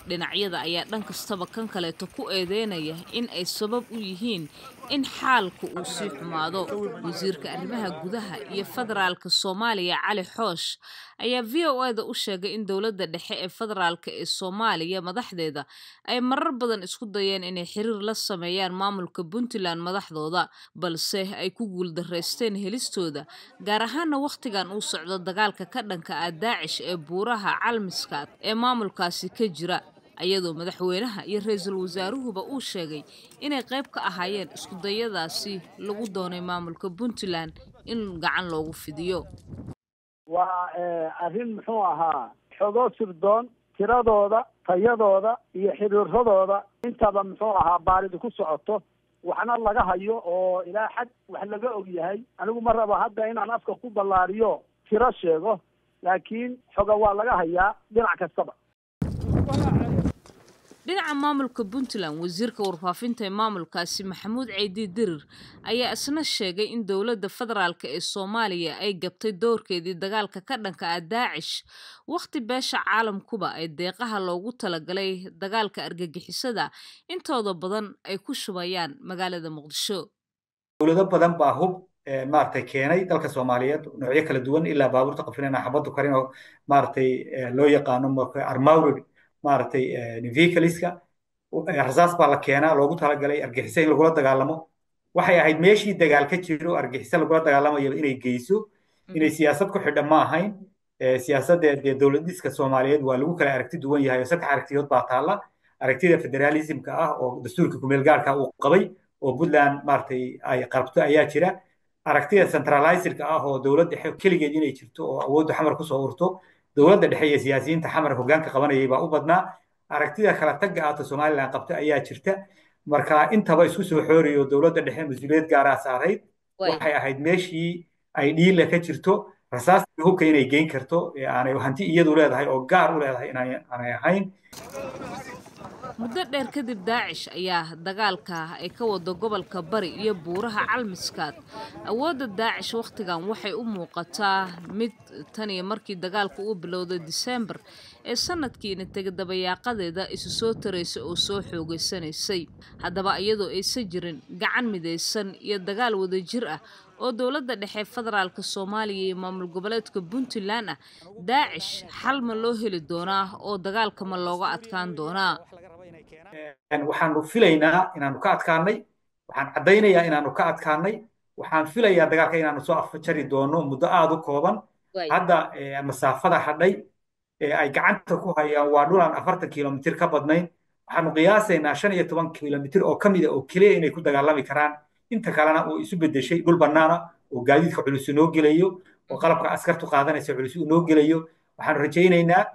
Dhinacyada ayaa dhan kastaba kan kaleeto ku eedeynaya in ay sabab u yihiin in xaalku uu sii xumaado. Wasiirka arrimaha gudaha iyo federaalka Soomaaliya, Cali Xoosh, ayaa VOA-da u sheegay in dowladda dhexe ee federaalka ee Soomaaliya madaxdeeda ay marar badan isku dayeen inay xiriir la sameeyaan maamulka Puntland madaxdooda, balse ay ku guuldareysteen helistooda, gaar ahaana wakhtigan uu socdo dagaalka ka dhanka ah Daacish ee buuraha Calmiskaad ee maamulkaasi ka jira, ayadoo madaxweynaha iyo ra-iisul wasaaruhuba uu sheegay inay qayb ka ahaayeen iskudayadaasi lagu doonay maamulka Puntland in gacan loogu fidiyo. Waa arrin, muxuu ahaa, xogo sirdoon, tiradooda, tayadooda iyo xiriiradooda intaba, muxuu ahaa, baaridi ku socoto, waxna laga hayo oo ilaa xad wax laga og yahay. Anigu ma rabo hadda inaan afka ku ballaariyo, tiro sheego, laakiin xoga waa laga hayaa dhinac kastaba. Dhinaca maamulka Puntland, wasiirka warfaafinta ee maamulkaasi, Maxamuud Ceydi Dirir, ayaa isna sheegay in dowladda federaalk ee Soomaaliya ay gabtay doorkeedii dagaalka ka dhanka ah Daacish, wakhti beesha caalamkuba ay deeqaha loogu talagalay dagaalka argagixisada intooda badan ay ku shubayaan magaalada Muqdisho. Dowlado badan baa hub, maaragtay, keenay dalka Soomaaliyeed, noocyo kala duwan, ilaa baabuurta qafilan xabadu karin oo, maaragtay, loo yaqaano armored, maaragtay, vehicleska. Rasaas baa la keenaa loogu talagalay argagixiso in lagula dagaalamo. Waxay ahayd meeshii dagaal ka jiro, argagixiso lagula dagaalamayo, inay geyso. Inay siyaasad ku xidha ma ahayn. Siyaasadda dee dowlad dhiska Soomaaliyeed waa lagu kala aragti duwan yahay oo saddex aragtiyood baa taalla: aragtida federalismka ah oo dastuurka kumeel gaarka uu qabay oo Puntland, maaragtay, ay qarabto ayaa jira, aragtida centralizedka ah oo dowladda dhexe keligeed inay jirto oo awooddu Xamar kusoo urto, dowladda dhexe iyo siyaasiyiinta Xamar hoggaanka qabanayay baa u badnaa, aragtida kala tagga aata Somaliland qabta ayaa jirta. Marka intaba isku soo xooriyo, dowladda dhexe mas-uuliyad gaaraa saarayd. Waxay ahayd meeshii ay dhiila ka jirto rasaasta hubka inay geyn karto ee aanay hanti iyadu leedahay oo gaar u leedahay inaanay ahayn. Muddo dheer kadib, Daacish ayaa dagaalka ay ka wado gobolka Bari iyo buuraha Calmiskaad. Awoodda Daacish wakhtigan waxay u muuqataa mid tan iyo markii dagaalku uu bilowday Diseembar ee sanadkiina tega dabayaaqadeeda isu soo taraysa oo soo xoogeysanaysay. Haddaba, iyadoo aysan jirin gacan midaysan iyo dagaal wadajir ah oo dowladda dhexe federaalka Soomaaliya iyo maamul goboleedka Puntland ah, Daacish xal ma loo heli doonaa oo dagaalka ma looga adkaan doonaa? Waxaanu filaynaa inaanu ka adkaanay. Waxaan caddaynayaa inaanu ka adkaanay. Waxaan filayaa dagaalka inaanu soo afjari doono muddo aada u kooban. Hadda masaafada hadhay ee ay gacanta ku hayaan waa dhul aan 40 kilomitir ka badnayn. Waxaanu qiyaasaynaa 15 kilomitir oo ka mida oo keliya inay ku dagaalami karaan, inta kalena uu isu bedeshay dhul bannaana oo gaadiidka culus inoo gelayo oo qalabka askartu qaadanaysa culus inoo gelayo. Waxaanu rajaynaynaa,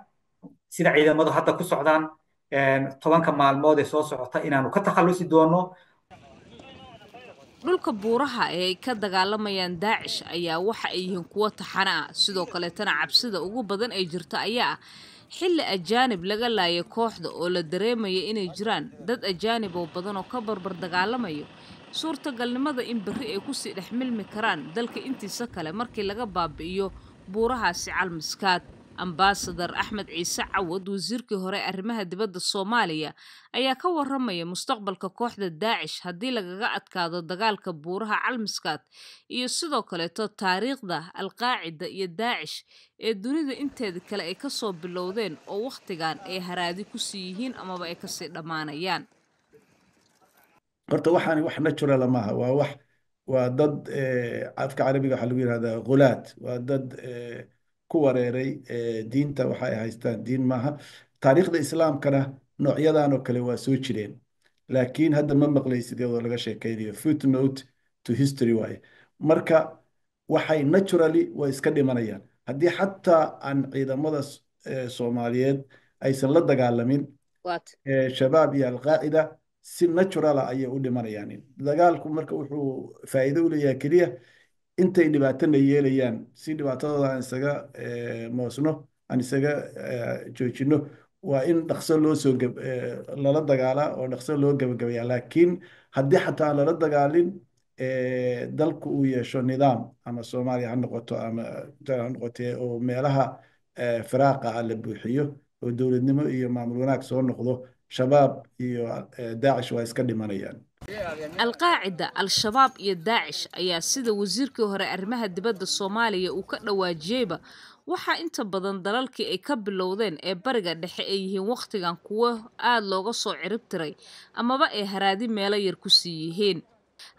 sida ciidamadu hadda ku socdaan, 10-ka maalmood ee soo socota inaanu ka takhallusi doono. Dhulka buuraha ee ay ka dagaalamayaan Daacish ayaa waxa ay yihiin kuwo taxane ah. Sidoo kaleetana, cabsida ugu badan ay jirto ayaa ah xilli ajaanib laga laayay kooxda oo la dareemaya inay jiraan dad ajaanib oo badan oo ka barbar dagaalamayo, suurtagalnimada in berri ay kusii dhex milmi karaan dalka intiisa kale markii laga baabi'iyo buurahaasi Calmiskaad. Ambasadar Axmed Ciise Cawad, wasiirkii hore arrimaha dibadda Soomaaliya, ayaa ka waramaya mustaqbalka kooxda Daacish haddii lagaga adkaado dagaalka buuraha Calmiskaad, iyo sidoo kaleeto taariikhda Alqaacida iyo Daacish ee dunida inteeda kale ay kasoo bilowdeen oo wakhtigan ay haraadi kusii yihiin amaba ay kasii dhammaanayaan. Horta waxaani wax natural maaha. Waa wax, waa dad, afka Carabiga waxaa lagu yihahdaa ghulaat, waa dad ku wareeray diinta. Waxa ay haystaan diin maaha. Taariikhda Islaamkana noocyadan oo kale waa soo jireen, laakiin hadda ma maqlaysid iyadoo laga sheekaynayo. Footnote to history waaye. Marka waxay naturally way iska dhimanayaan haddii xataa aan ciidamada Soomaaliyeed aysan la dagaalamin Shabaab iyo Alqaacida, si natural ah ayay u dhimanayaan. Dagaalku marka wuxuu faa'iido u leeyahay keliya intay dhibaatana yeelayaan, si dhibaatadooda aan isaga moosno, aan isaga joojino. Waa in dhaqso loo soo lala dagaalaa oo dhaqso loo gabagabeeyaa. Laakiin haddii xataa aan lala dagaalin, dalku uu yeesho nidaam, ama Soomaaliya ha noqoto ama ha noqotee, oo meelaha firaaqa ah la buuxiyo. oo dowladnimo iyo maamul wanaag soo noqdo, Shabaab iyo Daacish waa iska dhimanayaan. Alqaacida, Al-Shabaab iyo Daacish ayaa, sida wasiirkii hore arrimaha dibadda Soomaaliya uu ka dhawaajiyeyba, waxaa inta badan dalalkii ay ka bilowdeen ee Bariga Dhexe ay yihiin wakhtigan kuwo aada looga soo cirib tiray amaba ay haraadi meelo yar ku sii yihiin.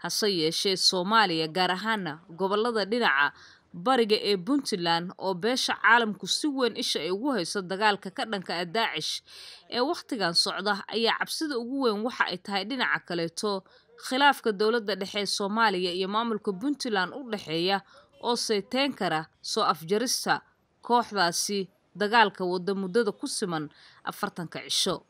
Hase yeeshee Soomaaliya, gaar ahaana gobolada dhinaca bariga ee Puntland oo beesha caalamku si weyn isha ay ugu hayso dagaalka ka dhanka ah Daacish ee wakhtigan socda, ayaa cabsida ugu weyn waxa ay tahay dhinaca kaleeto khilaafka dowladda dhexe ee Soomaaliya iyo maamulka Puntland u dhexeeya oo sayteyn kara soo afjarista kooxdaasi dagaalka wadda muddada ku siman 40-ka cisho.